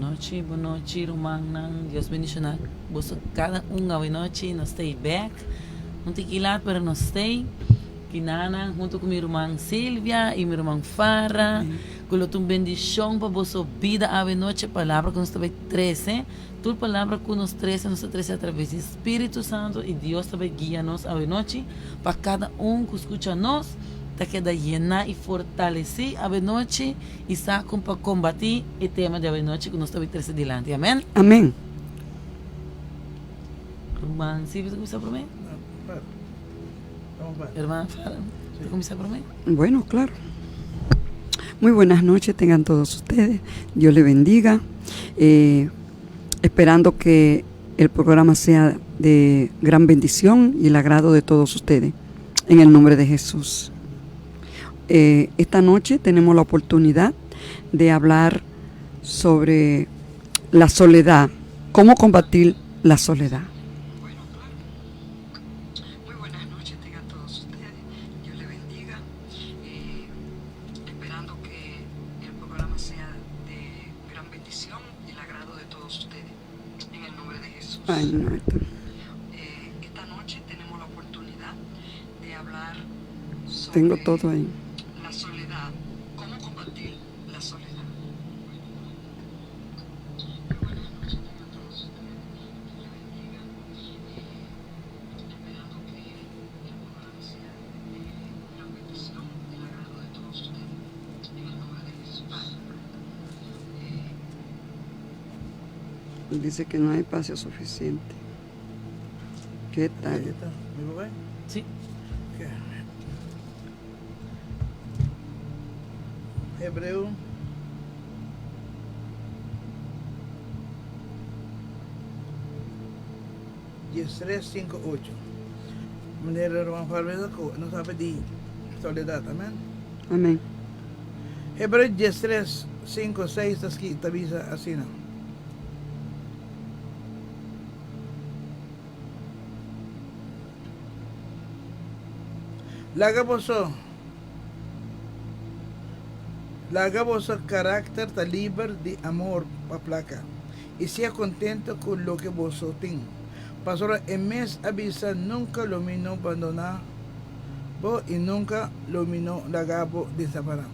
Bonochi, bonochi rumannan. Dios bendiciona boso cada un awe nochi. Nos ta ei bek. Un tiki laat pero nos ta ei. Kinana hunto cu mi ruman Silvia y mi ruman Farah. Cu lo ta un bendicion pa boso bida awe nochi. Palabra cu nos ta bay trece. Tur palabra cu nos trece nos ta trece a traves di Spiritu Santo y Dios ta bay guia nos awe nochi pa cada un cu scucha nos ta keda yena y fortaleci awe nochi y sa con pa combati e tema di awe nochi cu nos ta bay trece dilanti. Amen. Amen. Ruman Silvio ta cuminsa prome? Hermana Farah ta cuminsa prome? Bueno, claro. Muy buenas noches tengan todos ustedes. Dios les bendiga. Eh, esperando que el programa sea de gran bendición y el agrado de todos ustedes. En el nombre de Jesús. Eh, esta noche tenemos la oportunidad de hablar sobre la soledad, cómo combatir la soledad. Bueno, claro. Muy buenas noches tengan todos ustedes. Dios les bendiga. Eh, esperando que el programa sea de gran bendición y el agrado de todos ustedes. En el nombre de Jesús. Ay, no, esto. Eh, esta noche tenemos la oportunidad de hablar sobre Tengo todo ahí. la soledad, cómo combatir la soledad. Dice que no hay espacio suficiente. ¿Qué tal? Sí. Hebreo 13, 5, 8. Manera ruman Farvesa ku nos a pidi soledat. Amen. Amen. Hebreo 13, 5, 6 ta ski ta bisa asina. Laga boso Laga boso karakter ta liber di amor pa plaka, i sea kontento ku loke boso tin. Pasobra e mes a bisa, Nunka lo mi no bandoná bo i nunka lo mi no laga bo desampará.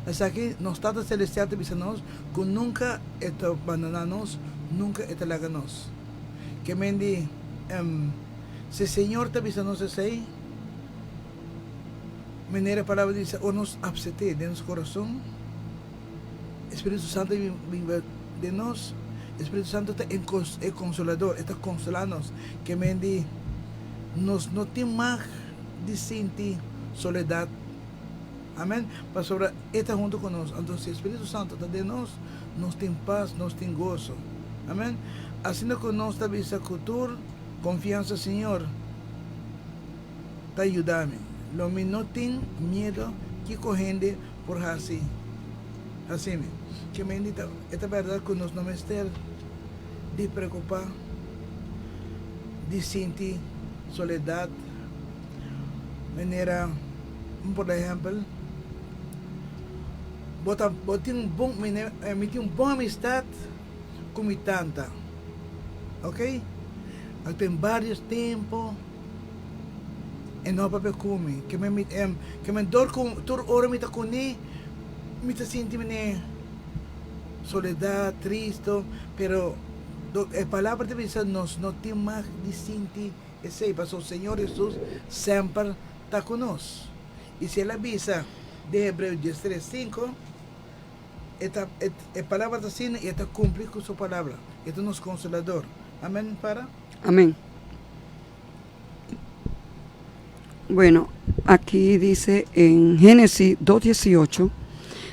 Esaki nos Tata Selestial ta bisa nos ku nunka e ta bandoná nos, nunka e ta laga nos. Ke men di, Si Señor ta bisa nos esei, manera e palabra di bisa, ora nos apsept'é den nos kurason, e Spiritu Santu ta bin den nos. E Spiritu Santu ta e konsolador, e ta konsolá nos. Ke men di nos no tin mag di sinti soledat. Amen. Pasobra e ta huntu ku nos. Anto si e Spiritu Santu ta den nos, nos tin pas, nos tin goso. Amen. Asina ku nos ta bisa ku tur konfiansa, Señor ta yuda mi. Lo mi no tin miedo kiko hende por hasi hasi mi. Ke men di ta e ta bèrdat ku nos no mester di preokupá, di sinti soledat, manera por ehèmpel bo ta bo tin un bon mi tin un bon amistat ku mi tanta ok a ten varios tempo e no a papia ku mi ke men mi ke men dor ku tur ora mi ta kuné mi ta sinti mene soledat tristo pero e palabra ta bisa nos no tin mag di sinti esei pasobra Señor Hesus semper ta ku nos i si el a bisa den Hebreo diestres sinku E ta, e, e palabra ta asina i e ta kumpli ku su palabra. E ta nos Konsolador. Amen, Farah? Amén. Bueno, aquí dice en Génesis 2.18,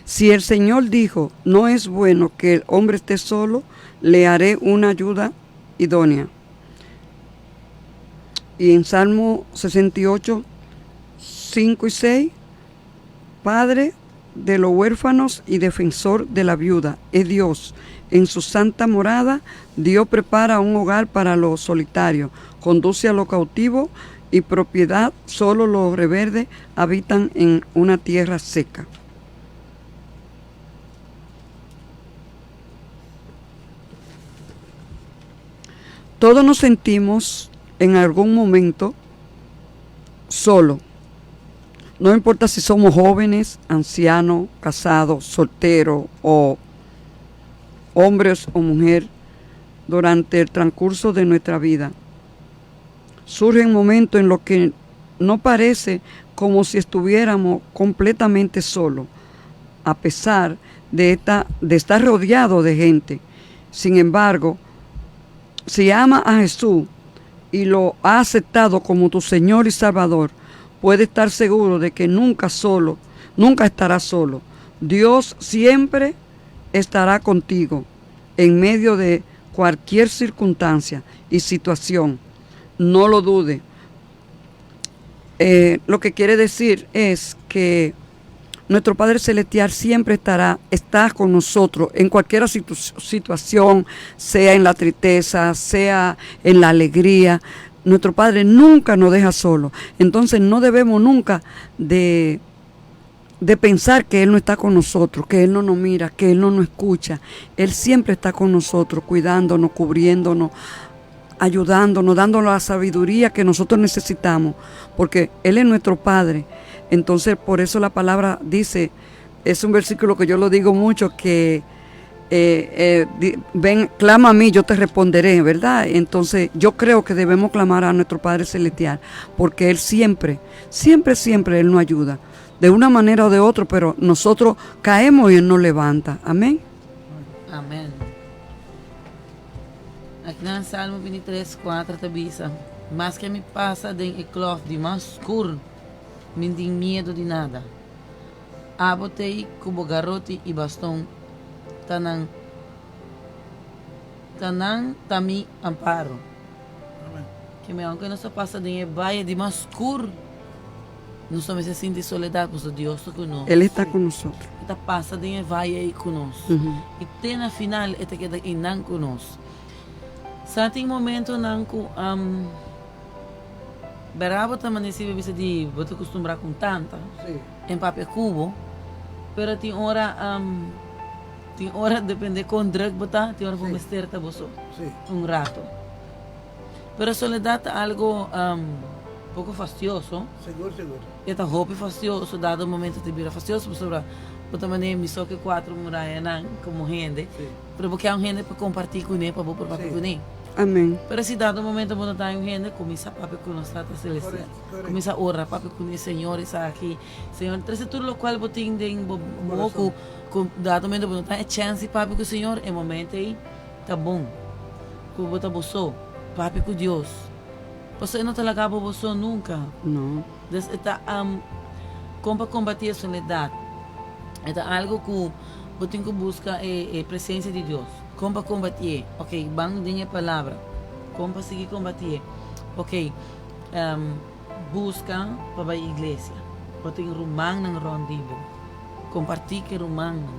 si el Señor dijo, no es bueno que el hombre esté solo, le haré una ayuda idónea. Y en Salmo 68, 5 y 6, Padre de los huérfanos y defensor de la viuda, es Dios. En su santa morada, Dios prepara un hogar para los solitarios, conduce a los cautivos y propiedad, solo los rebeldes habitan en una tierra seca. Todos nos sentimos en algún momento solo. No importa si somos jóvenes, ancianos, casados, solteros o hombres o mujer, durante el transcurso de nuestra vida. Surgen momentos en los que no parece como si estuviéramos completamente solos, a pesar de, esta, de estar rodeado de gente. Sin embargo, si ama a Jesús y lo ha aceptado como tu Señor y Salvador, puede estar seguro de que nunca solo, nunca estará solo. Dios siempre estará contigo en medio de cualquier circunstancia y situación. No lo dude. Lo que quiere decir es que nuestro Padre Celestial siempre estará, está con nosotros en cualquier situación, sea en la tristeza, sea en la alegría. Nuestro Padre nunca nos deja solos. Entonces no debemos nunca de pensar que Él no está con nosotros, que Él no nos mira, que Él no nos escucha. Él siempre está con nosotros, cuidándonos, cubriéndonos, ayudándonos, dándonos la sabiduría que nosotros necesitamos, porque Él es nuestro Padre. Entonces, por eso la palabra dice, es un versículo que yo lo digo mucho, que ven, clama a mí, yo te responderé, ¿verdad? Entonces, yo creo que debemos clamar a nuestro Padre Celestial, porque Él siempre, siempre, siempre, Él nos ayuda, de una manera o de otra, pero nosotros caemos y Él nos levanta. Amén. Amèn. Aki na Salmo 23, 4 ta bisa: Maske mi pasa den e klof di mas skur, mi n'tin miedu di nada. Abo t'ei ku bo garoti i baston ta nan ta nan ta mi amparo. Amèn. Ke men aunke nos ta pasa den e vaye di mas skur, nos no mester sinti soledat, pasobra Dios ta ku nos. Él está con nosotros. E ta pasa den e vaye ei ku nos. I te na final e ta keda einan ku nos. Sa tin momentonan ku bèrdat bo ta manesi bo bisa di bo ta kustumbrá ku un tanta en papia ku bo, pero tin ora tin ora depende kon drùk bo ta, tin ora bo mester ta bo so un rato. Pero soledat ta algo poko fastioso. Sigur, sigur. E ta hopi fastioso, dado momento ta bira fastioso pasobra bo ta manera mi so ku e kuatro murayanan komo hende. Pero bo ke un hende pa kompartí kuné, pa bo por papia kuné. Amén. Pero si dado momento bo no ta un hende, kuminsá papia ku nos Tata Selestial. Kuminsá ora, papia kuné, Señor, esaki, Señor, trese tur lokual bo tin den bo bo ku ku dado momento bo no ta e chèns di papia ku Señor, e momento ei ta bon ku bo ta bo so, papia ku Dios. Pasobra e no ta laga bo bo so nunka. No. Dus e ta kon pa kombatí e soledat. E ta algu ku Bo tin ku buska e presensia di Dios. Kon pa kombatié? Ok, ban den e Palabra. Kon pa sigui kombatié? Ok, buska pa bai iglesia. Bo tin rumannan rònt di bo. Kompartí ku e rumannan.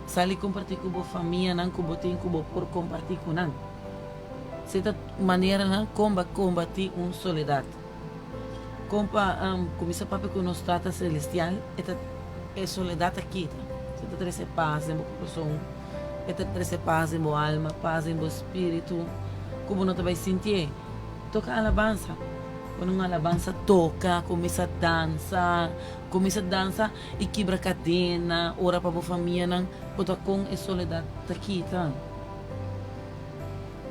Sali kompartí ku bo famianan ku bo tin ku bo por kompartí ku nan. Esei ta maneranan kon pa kombatí un soledat. Kon pa kuminsá papia ku nos Tata Selestial, e ta e soledat ta kita. E ta trese pas den bo kurason, e ta trese pas den bo alma, pas den bo spiritu, ku bo no ta bai sintié. Toka alabansa. Pone un alabansa toka, kuminsá dansa, kuminsá dansa i kibra kadena, ora pa bo famianan, bo ta kon e soledat ta kita.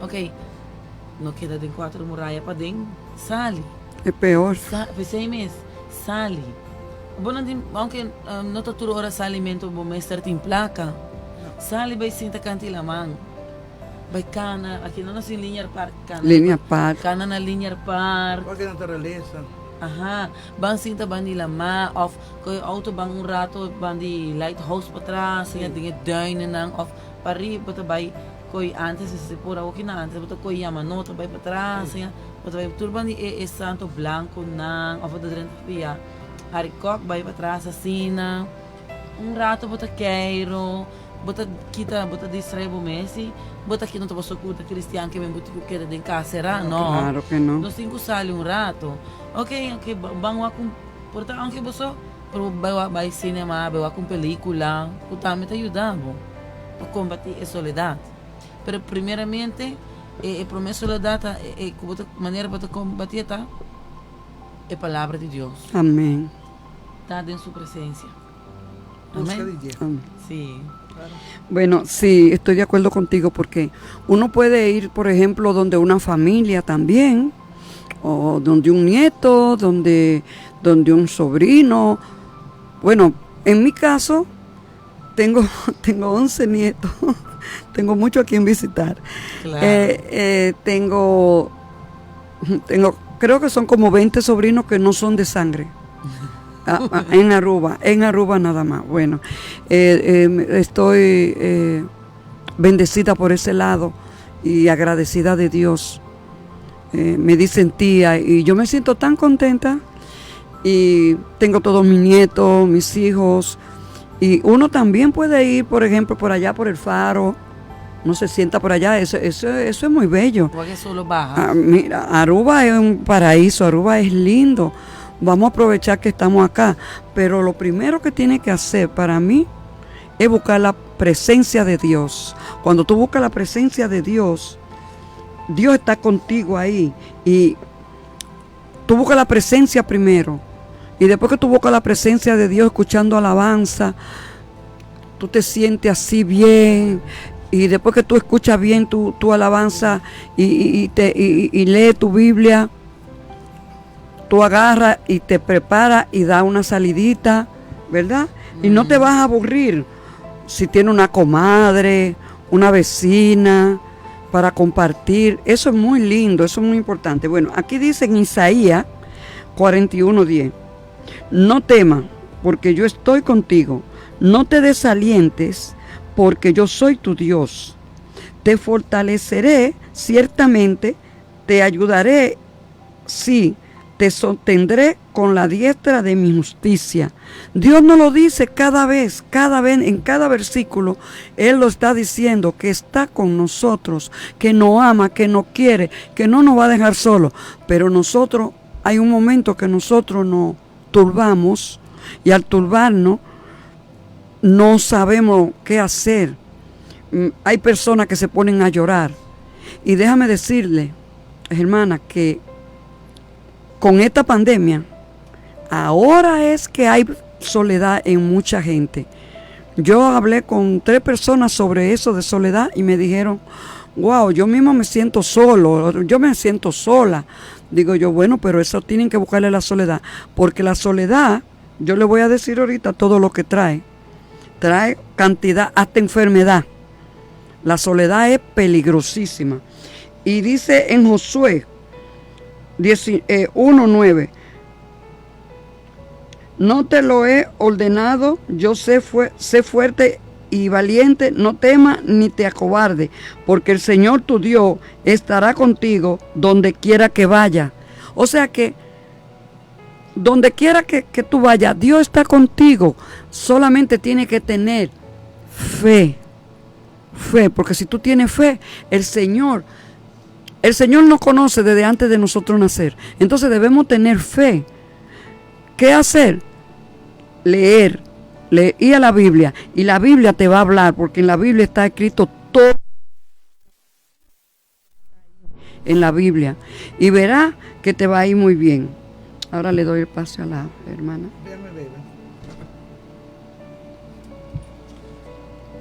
Ok, no keda den kuatro muraya paden, sali. E peor. Sa, p'esei mes, sali. Bo no tin, aunke no ta tur ora salimentu bo mester tin plaka, sali bai sinta kanti laman, bai kana, aki no nos tin Linear Park, kana. Linear Park. Kana na Linear Park. Wak e naturalesa. Aha, ban sinta ban di laman òf kohe outo ban un rato ban di lighthouse patras, den e duinennan òf pariba bo ta bai. Koe antes si por awo kina antes bo ta koe yama no ta bai patras ya bo ta bai tur bandi e e santo blanco nan of bo ta drenta via Arikok bai patras asina un rato bo ta keiro bo ta kita bo ta distrae bo mes y bo ta no ta pasobra cu bo ta cristian ke men bo tin cu keda den cas sera no Claro ke no. Nos tin cu sali un rato ok ok ban wak un por ta aunke bo so pero bo bai wak bai cinema bai wak un pelicula cu tambe ta yuda bo. Pa kombatí e soledat. Pero primeramente E e promé soledat ta e e ku bo ta manera bo ta kombatié ta e palabra di Dios. Amén. Ta den su presensia. Busca Amén. di dje. Amén. Sí. Bueno, sí, estoy de acuerdo contigo porque uno puede ir, por ejemplo, donde una familia también, o donde un nieto, donde, donde un sobrino. Bueno, en mi caso, tengo, tengo 11 nietos, tengo mucho a quien visitar. Claro. Eh, eh, tengo, tengo, creo que son como 20 sobrinos que no son de sangre. Ah, ah, en Aruba, en Aruba nada más. Bueno, eh, eh, estoy eh, bendecida por ese lado y agradecida de Dios. Eh, me dicen tía y yo me siento tan contenta y tengo todos mis nietos, mis hijos y uno también puede ir, por ejemplo, por allá por el faro, no se sienta por allá, eso, eso, eso es muy bello. Porque solo baja. Ah, mira, Aruba es un paraíso, Aruba es lindo. Vamos a aprovechar que estamos acá. Pero lo primero que tiene que hacer para mí es buscar la presencia de Dios. Cuando tú buscas la presencia de Dios, Dios está contigo ahí. Y tú buscas la presencia primero. Y después que tú buscas la presencia de Dios escuchando alabanza, tú te sientes así bien. Y después que tú escuchas bien tu, tu alabanza y, y- y te, y, y lee tu Biblia, tú agarras y te preparas y da una salidita, ¿verdad? Y no te vas a aburrir si tiene una comadre, una vecina para compartir. Eso es muy lindo, eso es muy importante. Bueno, aquí dice en Isaías 41:10. No temas, porque yo estoy contigo. No te desalientes, porque yo soy tu Dios. Te fortaleceré, ciertamente, te ayudaré, sí, te sostendré con la diestra de mi justicia. Dios nos lo dice cada vez, en cada versículo, Él lo está diciendo, que está con nosotros, que nos ama, que nos quiere, que no nos va a dejar solos. Pero nosotros, hay un momento que nosotros nos turbamos y al turbarnos no sabemos qué hacer. Hay personas que se ponen a llorar. Y déjame decirle, hermana, que con esta pandemia, ahora es que hay soledad en mucha gente. Yo hablé con tres personas sobre eso de soledad y me dijeron, wow, yo mismo me siento solo, yo me siento sola. Digo yo, bueno, pero eso tienen que buscarle la soledad, porque la soledad, yo le voy a decir ahorita todo lo que trae. Trae cantidad, hasta enfermedad. La soledad es peligrosísima. Y dice en Josué 1:9, no te lo he ordenado, yo sé, sé fuerte y valiente, no temas ni te acobarde, porque el Señor tu Dios estará contigo donde quiera que vaya. O sea que donde quiera que, que tú vayas, Dios está contigo. Solamente tiene que tener fe. Fe, porque si tú tienes fe, el Señor nos conoce desde antes de nosotros nacer. Entonces debemos tener fe. ¿Qué hacer? Leer, leer ir a la Biblia. Y la Biblia te va a hablar, porque en la Biblia está escrito todo en la Biblia. Y verá que te va a ir muy bien. Ahora le doy el paso a la hermana. Déjame ver.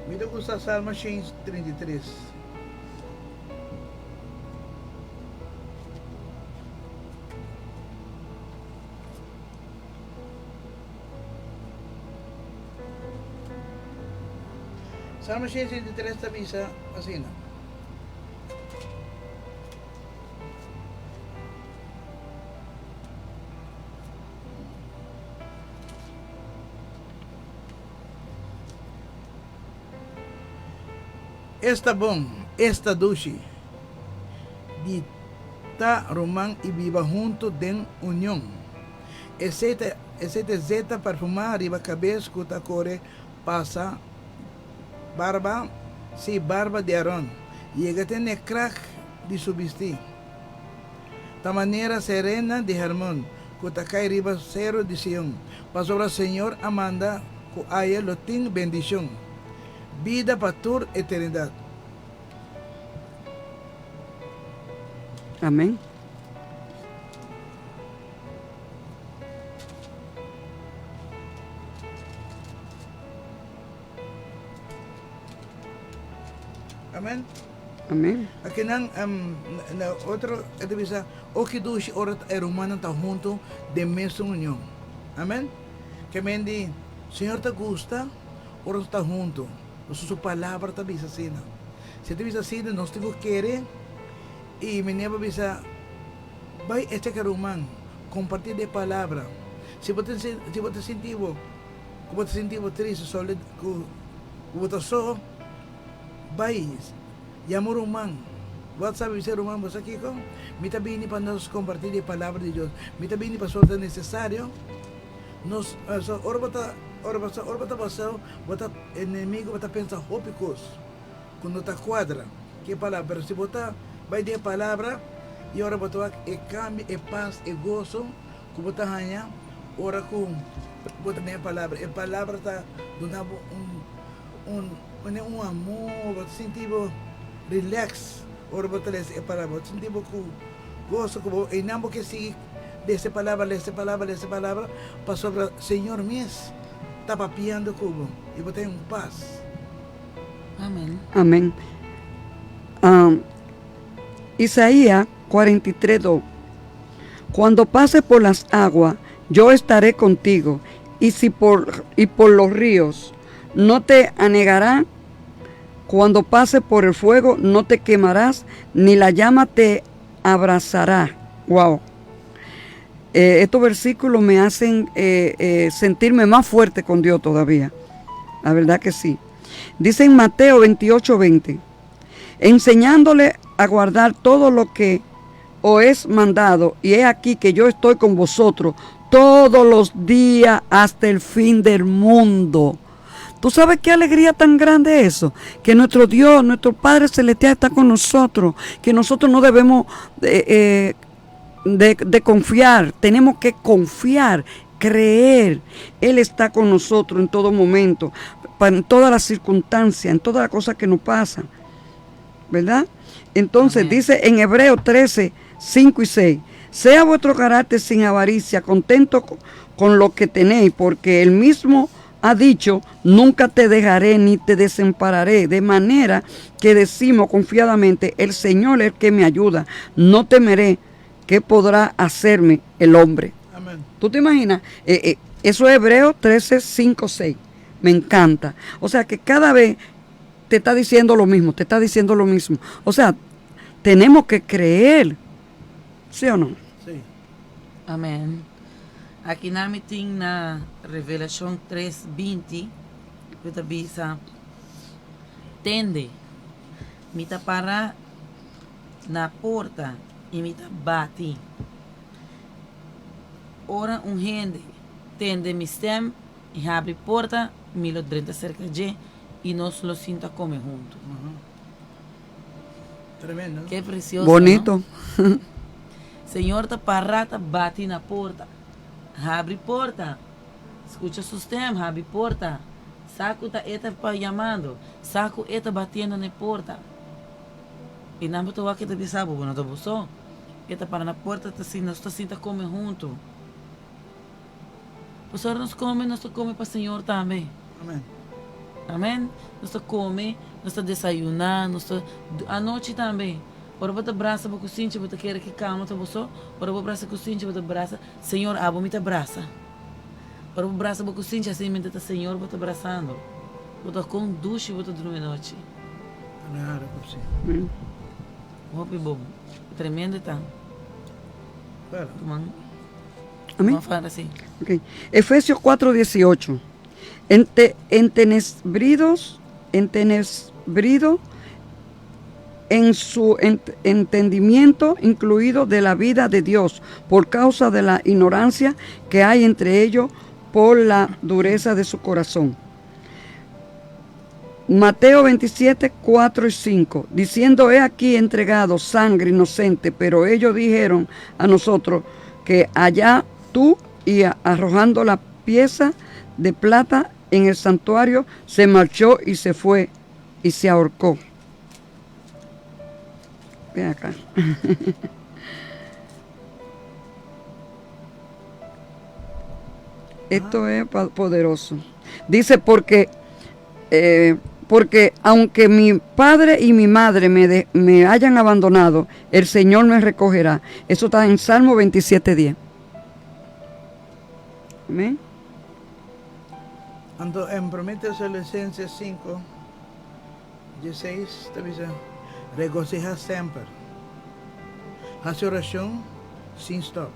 Mi ta gusta Salmo 33. Salmo 133 ta bisa asina. Esta bon, esta dushi di ta ruman i biba huntu den union. Esei ta esei ta e zeta perfumá riba kabes ku ta kore pasa barba, sí, barba di Aron, yega te n'e krak di su bistí. Ta manera serena di Hermon ku ta kai riba seru di Sion, pasobra Señor a manda ku aya lo tin bendishon, bida pa tur eternidat. Amén. Amén. Amén. Akinan na otro e ta bisa, O ki dushi ora e rumannan ta hunto den mesun union. Amén. Ke men di, Señor ta gusta ora nos ta hunto. Pasobra su palabra ta bisa asina. Si e ta bisa asina, nos tin ku kere. I mi neba bisa, Bai echa ku e ruman, kompartí di e palabra. Si bo ta si bo ta sinti bo ku bo ta sinti bo tristu, soli ku bo ta so, bai yama un ruman. Whatsapp i bisa e ruman, Bo sa kiko? Mi ta bini pa nos kompartí di e palabra di Dios. Mi ta bini pasobra ta nesesario. Nos, ora bo ta ora bo ora bo ta basao, bo ta enemigo bo ta pensa hopi kos. Ku no ta kuadra ku e palabra, pero si bo ta bai den e palabra i ora bo ta wak e kambio, e pas, e goso ku bo ta haña ora ku bo ta den e palabra. E palabra ta duna bo un un manera un amor, bo ta sinti bo relax ora bo ta lesa e palabra, bo ta sinti bo ku goso ku bo einan bo ke sigui lesa e palabra, lesa e palabra, lesa e palabra pasobra Señor mes ta papiando ku bo i bo ta haña un pas. Amen. Amen. Isaías 43, 2. Cuando pases por las aguas, yo estaré contigo, y si por, y por los ríos, no te anegarán. Cuando pases por el fuego, no te quemarás, ni la llama te abrazará. Wow. Eh, estos versículos me hacen eh, eh, sentirme más fuerte con Dios todavía. La verdad que sí. Dice en Mateo 28, 20, enseñándole a guardar todo lo que os es mandado, y he aquí que yo estoy con vosotros todos los días hasta el fin del mundo. ¿Tú sabes qué alegría tan grande es eso? Que nuestro Dios, nuestro Padre Celestial está con nosotros, que nosotros no debemos eh, de, de confiar, tenemos que confiar, creer. Él está con nosotros en todo momento, en todas las circunstancias, en todas las cosas que nos pasan. ¿Verdad? Entonces Amén. dice en Hebreo 13, 5 y 6, sea vuestro carácter sin avaricia, contento con lo que tenéis, porque él mismo ha dicho, nunca te dejaré ni te desampararé, de manera que decimos confiadamente, el Señor es el que me ayuda, no temeré, ¿qué podrá hacerme el hombre? Amén. ¿Tú te imaginas? Eso es Hebreo 13, 5, 6. Me encanta. O sea que cada vez te está diciendo lo mismo, te está diciendo lo mismo. O sea, tenemos que creer. ¿Sí o no? Sí. Amen. Aki nan mi tin na Revelashon tres binti ku ta bisa, Tende, mi ta para na porta i mi ta bati. Ora un hende tende mi stèm i habri porta, mi lo drenta serka dje i nos lo sinta kome huntu. Tremendo, no? Ke precioso, no? Bonito. Señor ta para ta bati na porta. Habri porta. Scucha su stem, habri porta. Sa cu ta e ta yamando. Sa cu e ta batiendo na e porta. I nan bo ta wak e ta bisa bo, bo no ta bo so. E ta para na porta ta si nos ta sinta come hunto. Pasobra nos come, nos ta come pa Señor tambe. Amen. Amen. Nos ta come, nos ta desayuna, nos ta anochi tambe. Ora bo ta brasa bo kusinchi bo ta kere ki kama ta bo so, ora bo brasa kusinchi bo ta brasa, Señor abo mi ta brasa. Ora bo brasa bo kusinchi asina mi ta Señor bo ta brasando. Bo ta kon dushi bo ta drumi anochi. Claro ku si. Hopi bon. Tremendo ta. Claro. Tuman. Amén. Tuman fara si. Okay. Efesios 4, 18. Ente, entenesbridos, entenesbrido en su ent entendimiento, incluido de la vida de Dios, por causa de la ignorancia que hay entre ellos por la dureza de su corazón. Mateo 27, 4 y 5, diciendo, he aquí entregado sangre inocente, pero ellos dijeron a nosotros que allá tú y arrojando la pieza de plata en el santuario, se marchó y se fue y se ahorcó. Ven acá. Esto es poderoso. Dice, porque, eh, porque aunque mi padre y mi madre me, me hayan abandonado, el Señor me recogerá. Eso está en Salmo 27.10. Amén. Anto en Promé Tesalonicenses 5, 16 ta bisa, Regosihá semper. Hasi orashon sin stòp.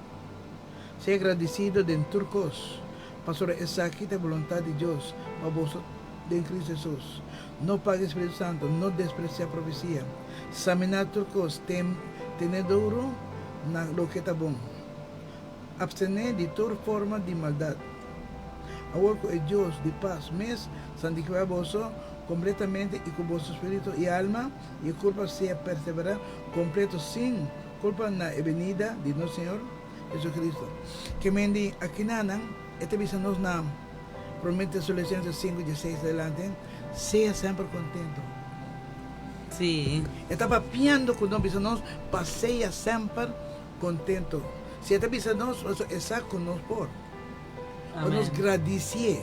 Sea agradesido den tur kos, pasobra esaki ta e boluntat di Dios pa boso den Cristo Hesus. No paga e Spiritu Santu, no despresiá profesia. Saminá tur kos, tene duru na loke ta bon. Abstené di tur forma di maldat. Awor ku e Dios di pas mes santifiká boso kompletamente i ku boso spiritu i alma i kurpa sea perseverá kompleto sin kulpa na e benida di nos Señor Jesucristo. Ke men di akinanan e ta bisa nos na Promé Tesalonicenses sinku dieseis adelante, Sea semper kontento. Sí. E ta papiando ku nos bisa nos pa sea semper Contento. Si e ta bisa nos, pasobra e sa cu nos por. Pa nos gradicié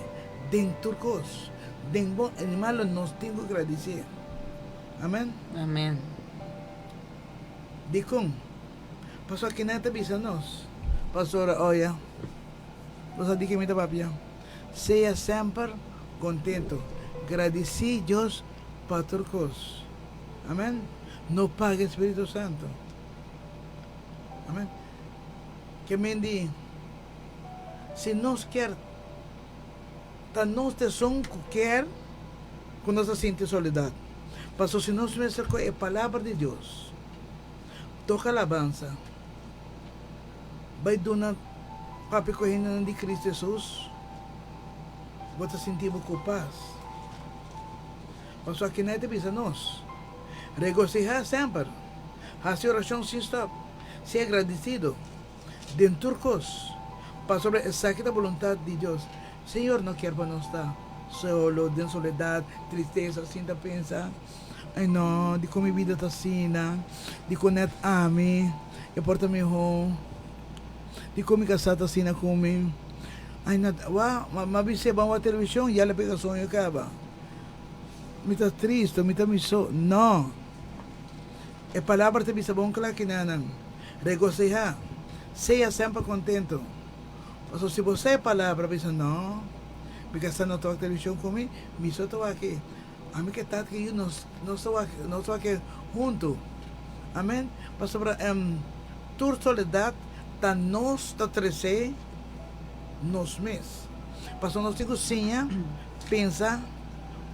den tur cos. Den bon y malo nos tin cu gradicié. Amen. Amen. Dicon? Pasobra kinan ta bisa nos? Pasobra, oye, bo sa di ke mi ta papia? Sea semper contento. Gradici Dios pa tur cos. Amen. No paga e Spirito Santo. Amen. Ke men di, si nos kier ta nos ta esun ku kier ku nos ta sinti soledat. Paso si nos mester ku e palabra di Dios, toka alabansa, bai duna papia ku hendenan di Cristo Jesus, bo ta sinti bo ku pas. Paso aki nan e ta bisa nos, Regosihá semper. Hasi orashon sin stòp. Sea agradesido den tur kos, pasobra esaki ta boluntat di Dios. Señor no kier pa nos ta solo, den soledat, tristesa, sin ta pensa, Ay no, dikon mi bida ta asina? Dikon nèt ami e por ta mihó? Dikon mi kasá ta asina ku mi? Ay no, wak, m'a bis'é ban wak televishon, ya el a pega soño kaba. Mi ta tristu, mi ta mi so. No! E palabra ta bisa bon kla kinanan, Regosihá, sea semper kontentu. Pasobra si bo sa e palabra, bisa, No, mi kasá no ta wak televishon ku mi, mi so ta wak e. Ami ku e tata ku e yu nos nos ta wak nos ta wak e huntu. Amen. Pasobra tur soledat ta nos ta tresé nos mes. Pasobra nos tin ku siña pensa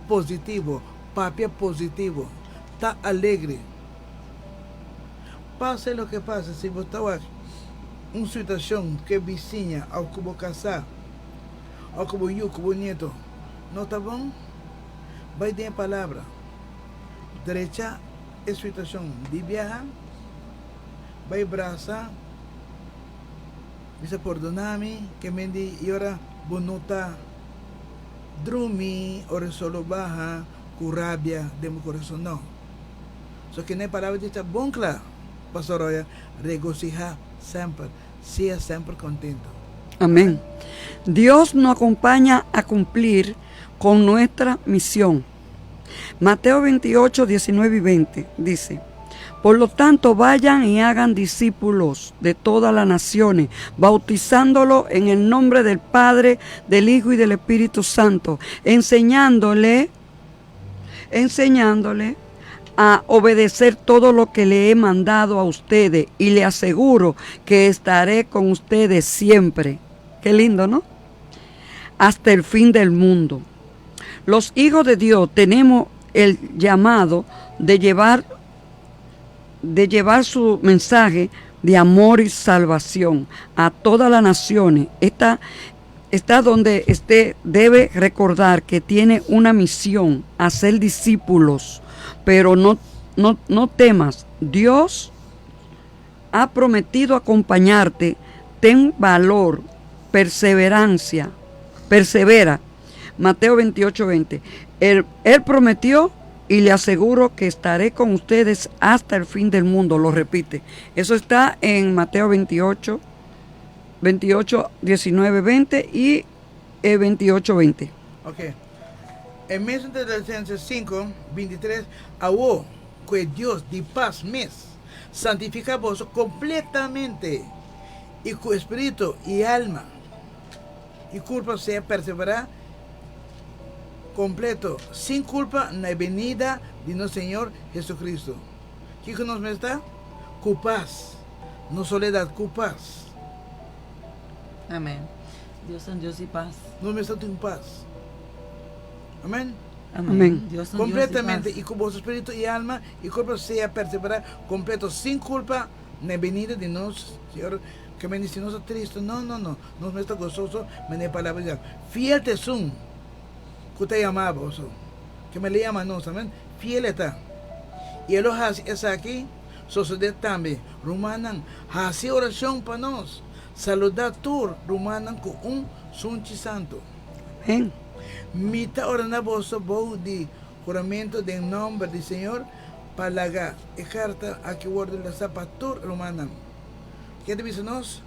positivo, papia positivo. Ta alegre. Pase loke pase, si bo ta wak un situacion cu e bisiña of cu bo casa of cu bo yu, cu bo nieto no ta bon, bay den e palabra, drecha e situacion di biaha, bay brasa, bisa pordona mi, ke men di y ora bo no ta drumi ora e sol lo baha, Ku rabia den bo kurason no. So kende palabra di ta bon kla, Pastor Roya, regosihá semper, sea semper kontento. Amén. Dios no acompaña a cumplir con nuestra misión. Mateo 28, 19 y 20 dice, Por lo tanto, vayan y hagan discípulos de todas las naciones, bautizándolos en el nombre del Padre, del Hijo y del Espíritu Santo, enseñándole, enseñándole a obedecer todo lo que le he mandado a ustedes y le aseguro que estaré con ustedes siempre. Qué lindo, ¿no? Hasta el fin del mundo. Los hijos de Dios tenemos el llamado de llevar de llevar su mensaje de amor y salvación a todas las naciones. Esta, está donde esté, debe recordar que tiene una misión, hacer discípulos, pero no, no, no temas, Dios ha prometido acompañarte, ten valor, perseverancia, persevera. Mateo 28, 20. Él, él prometió y le aseguro que estaré con ustedes hasta el fin del mundo, lo repite. Eso está en Mateo 28, 28, 19, 20 y e 28, 20. Ok. E mesun Tesalonicenses 5, 23, Awo, ku e Dios di pas mes santifiká boso kompletamente, i ku espiritu i alma i kurpa sea perseverá kompleto, sin kulpa na e benida di nos Señor Jesucristo. Kiko nos mester ta? Ku pas, no soledat, ku pas. Amen. Dios ta un Dios di pas. Nos mester tin pas. Amen. Amen. Dios ta un Dios di Completamente pas. y cu boso spiritu y alma y cuerpo sea persevera completo sin culpa na e benida di nos Señor. Ke men di si nos ta tristo, no, no, no, nos mester ta gozoso mene e palabra di Dios. Fiel ta esun cu ta yama boso, ke men le yama nos, amen, fiel e ta. Y e lo haci esaki sosode tambe. Rumannan, haci oracion pa nos. Saluda tur rumannan ku un sunchi santu. Amén. Mi ta ordená boso bou di huramentu den nòmber di Señor pa laga e karta aki wòrdu lesá pa tur rumannan. Ke ta bisa nos?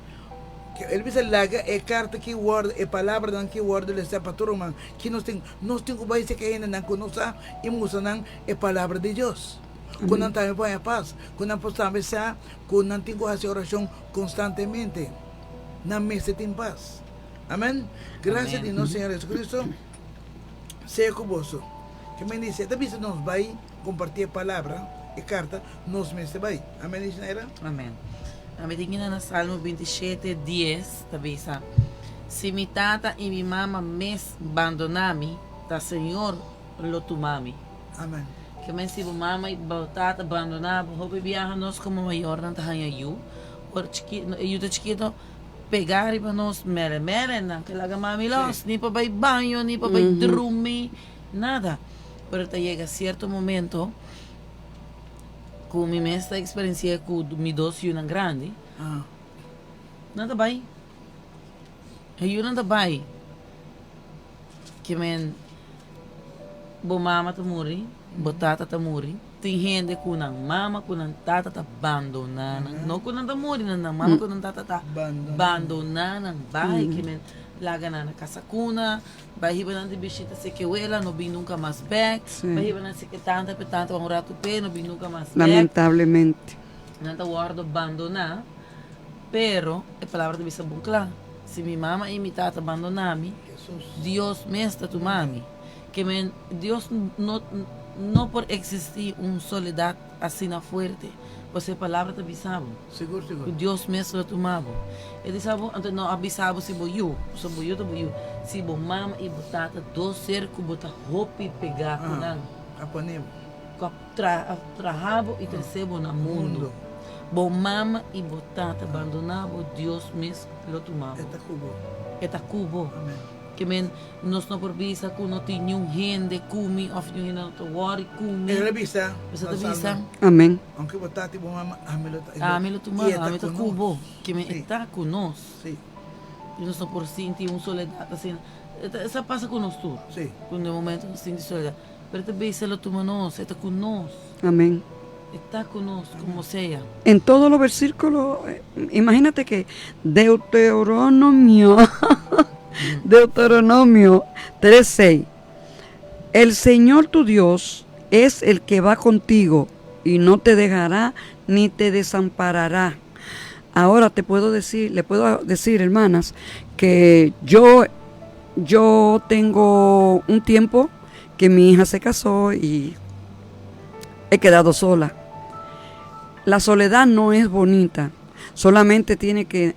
Ke el bisa laga e karta aki wòrdu, e palabranan aki wòrdu lesá pa tur ruman. Ki nos tin? Nos tin ku bai serka hendenan ku no sa i mustra nan e palabra di Dios. Ku nan tambe por haña pas, ku nan por tambe sa ku nan tin ku hasi orashon Constantemente nan mester tin paz. Amen. Gracia di nos Señor Jesucristo sea cu boso. Ke men dice, e ta bisa nos bay comparti e palabra, e carta, nos mester bay. Amen, dice Naira. Amen. Ami tin kina na Salmo 27, 10 ta bisa, Si mi tata i mi mama mes bandona mi, ta Señor lo tuma mi. Amen. Ke men si bo mama i bo tata bandoná bo, hopi biaha nos komo mayornan ta haña yu. Ora chikito, e yu ta chikito, pegá riba nos mere mere, nan ke laga mami lòs, ni pa bai baño, ni pa bai drumi, nada. Pero ta yega sierto momento ku mi mes ta eksperensiá ku mi dos yunan grandi, nan ta bai, e yunan ta bai. Ke men bo mama ta muri, bo tata ta muri, tin hende ku nan mama ku nan tata ta bandoná nan. No ku nan ta muri, nan mama ku nan tata ta bandoná nan bai. Ke men laga nan na kasa kuna, bai hiba nan di bishita seke wela, no bin nunka mas bèk. Bai hiba nan seke tanta, pe tanta bai un ratu p'e, no bin nunka mas bèk. Lamentablemente. Nan ta wòrdu bandoná, pero e palabra ta bisa bon kla. Si mi mama i mi tata bandoná mi, Dios mes ta tuma mi. Ke men, Dios no no por eksistí un soledat asina fuerte, pasobra e Palabra ta bisa bo ku Dios mes lo tuma bo. E ta bisa bo, anto no a bisa bo si bo yu, pasobra bo yu ta bo yu, si bo mama i bo tata dos ser ku bo ta hopi pegá ku nan, ku a traha bo i trese bo na mundu. Bo mama i bo tata bandoná bo, Dios mes lo tuma bo. E ta ku bo. E ta ku bo. Amen. Ke men nos no por bisa ku no tin niun hende ku mi òf niun hende no ta wòri ku mi. E ta bisa. Esei ta bisa. Amen. Aunke bo tata i bo mama, ami lo ta. Ami lo tuma bo, ami ta ku bo. Ke men e ta ku nos. Si. I nos no por sinti un soledat asina. Esei a pasa ku nos tur. Si. Ku den momento nos sinti soledat. Pero e ta bisa lo tuma nos, e ta ku nos. Amen. E ta ku nos, komo sea. En todos los versículos, imagínate que Deuteronomio, Deuteronomio 3:6, El Señor tu Dios es el que va contigo y no te dejará ni te desamparará. Ahora te puedo decir, le puedo decir, hermanas, que yo, yo tengo un tiempo que mi hija se casó y he quedado sola. La soledad no es bonita, solamente tiene que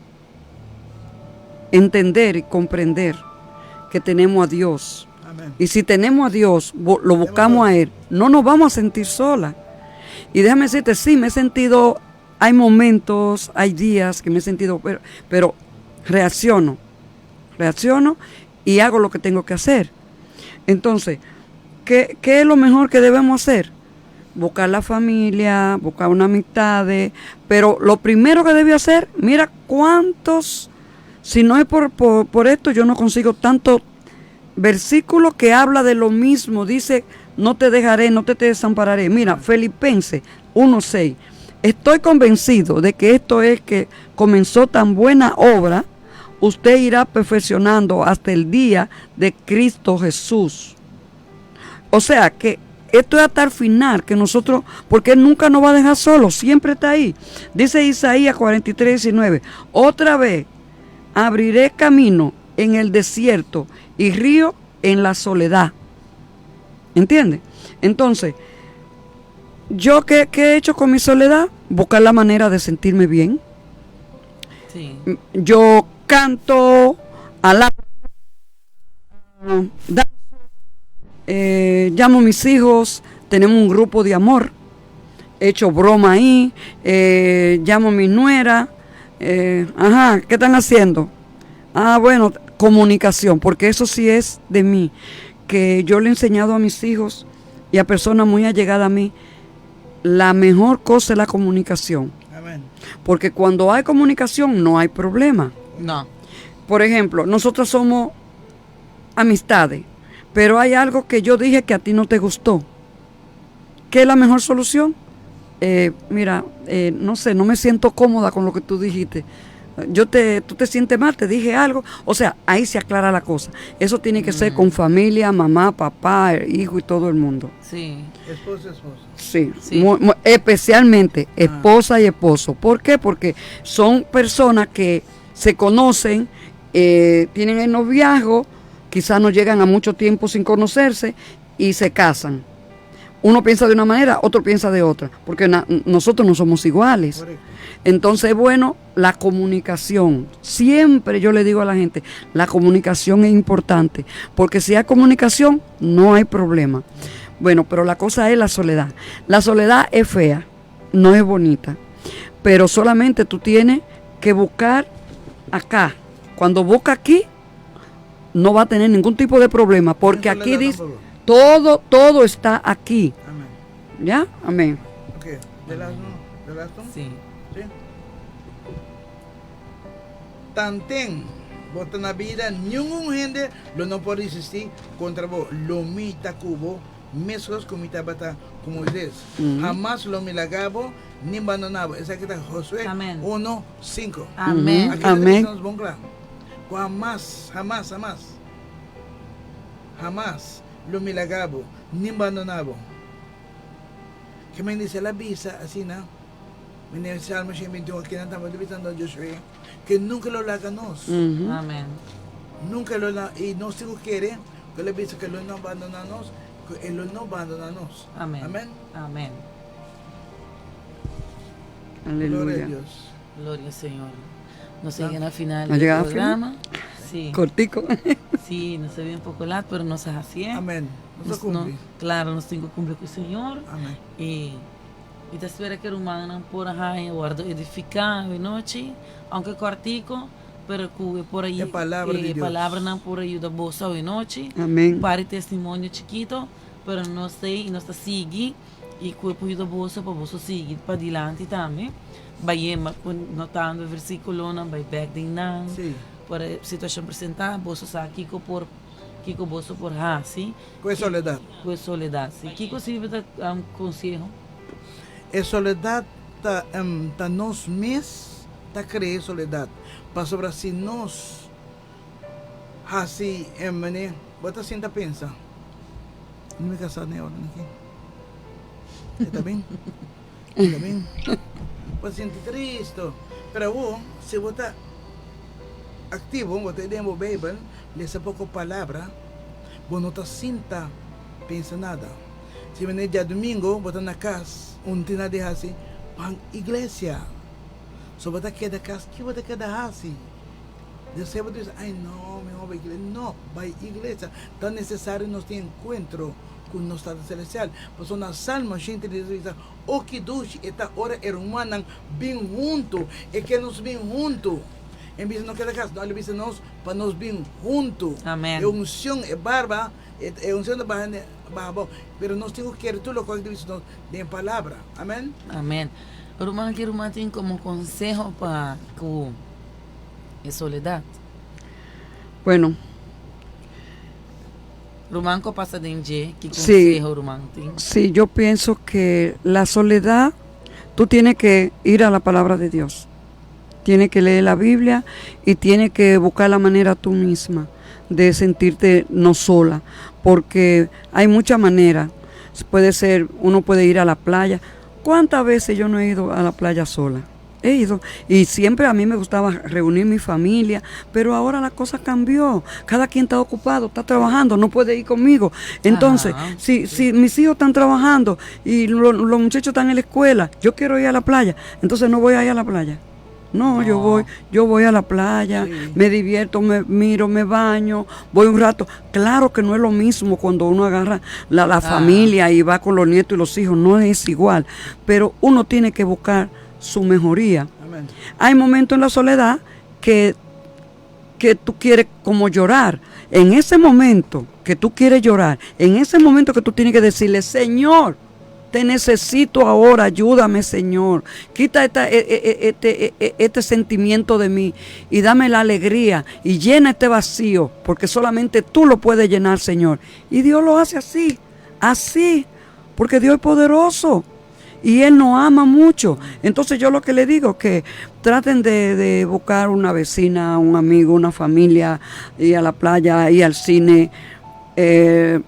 entender y comprender que tenemos a Dios. Amén. Y si tenemos a Dios, lo buscamos a Él, no nos vamos a sentir sola. Y déjame decirte, sí, me he sentido, hay momentos, hay días que me he sentido, pero reacciono, reacciono y hago lo que tengo que hacer. Entonces, ¿qué, qué es lo mejor que debemos hacer? Buscar la familia, buscar una amistad, pero lo primero que debe hacer, mira cuántos, si no es por, por, por esto, yo no consigo tanto versículo que habla de lo mismo, dice, no te dejaré, no te desampararé. Mira, Filipenses 1.6, estoy convencido de que esto es que comenzó tan buena obra, usted irá perfeccionando hasta el día de Cristo Jesús. O sea que esto es hasta el final, que nosotros, porque Él nunca nos va a dejar solos, siempre está ahí. Dice Isaías 43, 19, otra vez abriré camino en el desierto y río en la soledad. ¿Entiendes? Entonces, ¿yo qué, qué he hecho con mi soledad? Buscar la manera de sentirme bien. Yo canto, alabo, danzo, llamo a mis hijos, tenemos un grupo de amor, he hecho broma ahí, llamo a mi nuera, ajá, ¿qué están haciendo? Ah, bueno, comunicación, porque eso sí es de mí, que yo le he enseñado a mis hijos y a personas muy allegadas a mí, la mejor cosa es la comunicación. Amén. Porque cuando hay comunicación no hay problema. No. Por ejemplo, nosotros somos amistades, pero hay algo que yo dije que a ti no te gustó. ¿Qué es la mejor solución? Mira, no sé, no me siento cómoda con lo que tú dijiste. Tú te sientes mal, te dije algo. Ahí se aclara la cosa. Eso tiene que ser con familia, mamá, papá, hijo y todo el mundo. Esposa, esposa. Sí, especialmente esposa y esposo. ¿Por qué? Porque son personas que se conocen, tienen el noviazgo, quizás no llegan a mucho tiempo sin conocerse y se casan. Uno piensa de una manera, otro piensa de otra, porque nosotros no somos iguales. Entonces, la comunicación. Siempre yo le digo a la gente, la comunicación es importante, porque si hay comunicación, no hay problema. Bueno, pero la cosa es la soledad. La soledad es fea, no es bonita, pero solamente tú tienes que buscar acá. Cuando busca aquí, no va a tener ningún tipo de problema, porque Sin aquí soledad dice, tampoco. todo está aquí. Amén. ¿Ya? Amén. Ok, ¿de las no? ¿De las no? Sí. Sí. Tanten, bo ta na bida, ningun hende lo no por resistí kontra bo. Lo mi ta ku bo, meskos ku mi tabata ku Moisés. Hamas lo mi laga bo, ni bandoná bo. Esaki ta Josué Amén. 1, 5. Amén. Aki Amén. ta bon kla. Ku hamas, hamas, hamas. Hamas lo mi laga bo, ni bandoná bo. Ke men dice la bisa, asina, ¿no? Mi dice Salmo 121, aki nan tambe bisando Josué, ku nunka lo laga nos. Amén. Nunka lo la, i nos tin ku kere, ku el a bisa ku lo no bandoná nos, ku e lo no bandoná nos. Amén. Amén. Amén. Aleluya. Gloria a Dios. Gloria al Señor. Nos llega al final ¿Ha del llegado al final? programa. Sí. Cortico. Sí, nos se ve un poco largo, pero nos hace. Amén. Nos Nos, no, cumple. claro, nos tin ku kumpli ku Señor. Amén. I ta spera ku rumannan por ei wòrdu edifiká anochi, aunke kòrtiku, pero ku por ei E palabra di Dios. palabranan por yuda boso anochi. Amén. Par testimonio chikitu, pero nos ta nos ta sigui i ku por yuda boso pa boso sigui pa dilanti tambe. Bai anotando versíkulonan, bai back den nan. Pa e situashon presentá, boso sa kiko por kiko boso por hasi. Ku soledat. Ku soledat. Sí. Kiko sirve di konseho? E soledat ta nos mes ta krea soledat. Pasobra si nos hasi mane, bo ta sinta pensa. No mi kasá ni awor aki. Ta bon? Ta bon? Bo sinti tristu. Pero bo, si bo ta aktivo, bo ta den Beibel, lesa poko palabra, bo no ta sinta pensa nada. Si mane djadumingu, bo ta na kas, un tina di hasi, bai iglesia. So bo ta keda kas, kiko bo ta keda hasi? Despues bo bisa, ai no, mi bai iglesia. No, bai iglesia. Ta nesesario nos tin enkuentro ku nos Tata Selestial. Pasobra na Salmo 133 bisa, o ki dushi e ta ora e rumannan bin huntu, e ke nos bin huntu. En bes no keda kas, no, el a bisa nos pa nos bin huntu. Amén. E unshon, e barba, e unshon ta baha, baha bon. Pero nos tin ku kere tur loke bisa nos den palabra. Amèn. Amèn. Ruman, ki ruman tin komo konseho pa ku e soledat? Bueno. Ruman ku pasa den dje, ki Sí. konseho ruman tin? Sí, yo pienso que la soledad, tú tienes que ir a la palabra de Dios. Tienes que leer la Biblia y tienes que buscar la manera tú misma de sentirte no sola, porque hay muchas maneras. Puede ser, uno puede ir a la playa. ¿Cuántas veces yo no he ido a la playa sola? He ido y siempre a mí me gustaba reunir mi familia, pero ahora la cosa cambió. Cada quien está ocupado, está trabajando, no puede ir conmigo. Entonces, si, si mis hijos están trabajando y los muchachos están en la escuela, yo quiero ir a la playa, entonces no voy a ir a la playa. No, yo voy, yo voy a la playa, me divierto, me miro, me baño, voy un rato. Claro que no es lo mismo cuando uno agarra la, la familia y va con los nietos y los hijos, no es igual. Pero uno tiene que buscar su mejoría. Hay momentos en la soledad que, que tú quieres como llorar. En ese momento que tú quieres llorar, en ese momento que tú tienes que decirle, Señor, te necesito ahora, ayúdame Señor. Quita esta, e, e, e, este, este sentimiento de mí y dame la alegría y llena este vacío, porque solamente tú lo puedes llenar, Señor. Y Dios lo hace así, así, porque Dios es poderoso y Él nos ama mucho. Entonces yo lo que le digo es que traten de, buscar una vecina, un amigo, una familia, ir a la playa, ir al cine. Eh,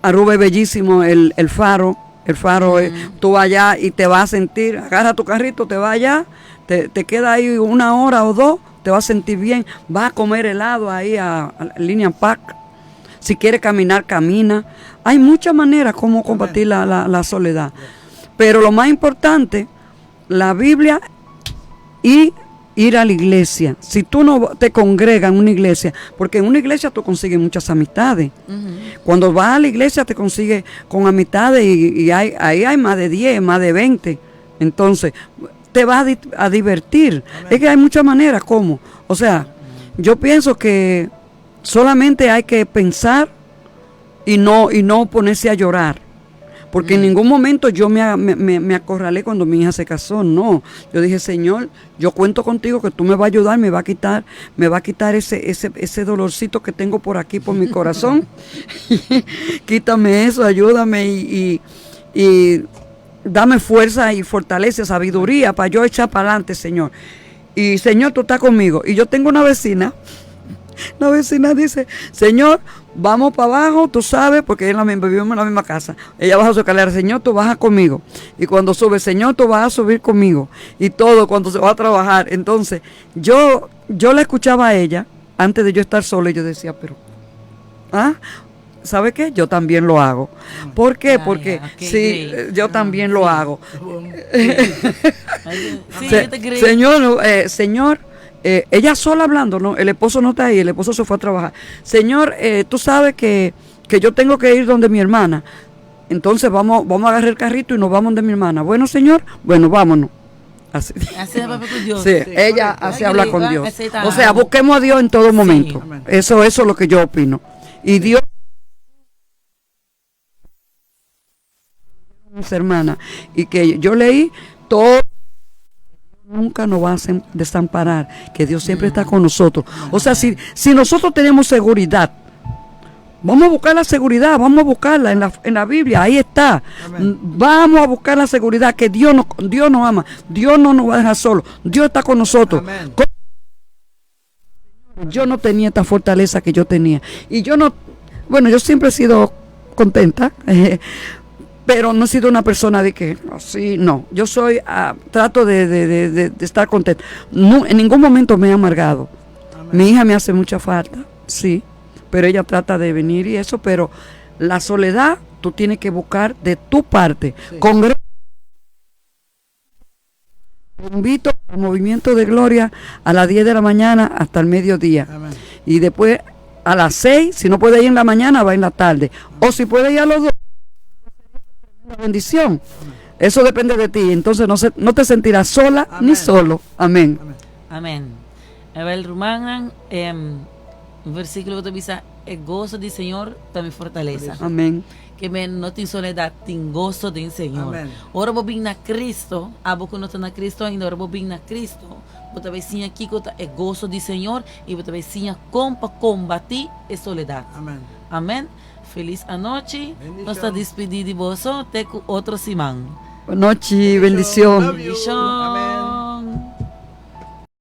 Aruba es bellísimo, el, el faro. El faro, eh, tú vas allá y te vas a sentir, agarra tu carrito, te vas allá, te, te queda ahí una hora o dos, te vas a sentir bien, vas a comer helado ahí a, a Linear Park. Si quieres caminar, camina. Hay muchas maneras como combatir la, la, la soledad. Pero lo más importante, la Biblia y ir a la iglesia. Si tú no te congregas en una iglesia, porque en una iglesia tú consigues muchas amistades. Cuando vas a la iglesia te consigues con amistades y, hay, ahí hay más de 10, más de 20. Entonces, te vas a, divertir. Es que hay muchas maneras como. O sea, yo pienso que solamente hay que pensar y no, y no ponerse a llorar. Porque en ningún momento yo me, me, me, acorralé cuando mi hija se casó, no. Yo dije, Señor, yo cuento contigo que tú me vas a ayudar, me va a quitar, me va a quitar ese, ese, ese dolorcito que tengo por aquí, por mi corazón. Quítame eso, ayúdame y, y, y dame fuerza y fortaleza, sabiduría para yo echar para adelante, Señor. Y Señor, tú estás conmigo. Y yo tengo una vecina, la vecina dice, Señor, vamos para abajo, tú sabes, porque en la misma, vivimos en la misma casa. Ella baja su escalera, Señor, tú bajas conmigo. Y cuando sube, Señor, tú vas a subir conmigo. Y todo cuando se va a trabajar. Entonces, yo, yo la escuchaba a ella antes de yo estar sola y yo decía, pero, ¿ah? ¿Sabe qué? Yo también lo hago. ¿Por qué? Porque sí, yo también lo hago. Señor, señor, ella sola hablando, ¿no? El esposo no está ahí, el esposo se fue a trabajar. Señor, tú sabes que, que yo tengo que ir donde mi hermana. Entonces vamos, vamos a agarrar el carrito y nos vamos donde mi hermana. Bueno, señor, bueno, vámonos. Así. Así habla con Dios. Sí, ella así habla con Dios. O sea, busquemos a Dios en todo momento. Eso, eso es lo que yo opino. Y Dios mis hermanas, y que yo leí todo nunca nos va a desamparar, que Dios siempre está con nosotros. O sea, si, si nosotros tenemos seguridad, vamos a buscar la seguridad, vamos a buscarla en la, en la Biblia, ahí está. Vamos a buscar la seguridad que Dios nos, Dios nos ama, Dios no nos va a dejar solos, Dios está con nosotros. Yo no tenía esta fortaleza que yo tenía. Y yo no, bueno, yo siempre he sido contenta, pero no he sido una persona de que así, no. Yo soy, trato de, de, de, de estar contenta. No, en ningún momento me he amargado. Mi hija me hace mucha falta, sí, pero ella trata de venir y eso, pero la soledad tú tienes que buscar de tu parte. Sí. Te invito al movimiento de gloria a las 10 de la mañana hasta el mediodía. Amén. Y después a las 6, si no puede ir en la mañana, va en la tarde. O si puede ir a los dos, una bendición. Eso depende de ti. Entonces no, se, no te sentirás sola Amén. Ni solo. Amén. Amén. Abel rumannan, un versíkulo ku ta bisa, e goso di Señor ta mi fortalesa. Amén. Ke men no tin soledat, tin goso den Señor. Amén. Ora bo bin na Cristo, abo ku no ta na Cristo ainda, ora bo bin na Cristo, bo ta bai siña kiko ta e goso di Señor i bo ta bai siña kon pa kombatí e soledat. Amén. Amén. Felis anochi. Nos ta dispidí di boso te ku otro siman. Buenas noches, bendición. Love you. Bendishon. Amén.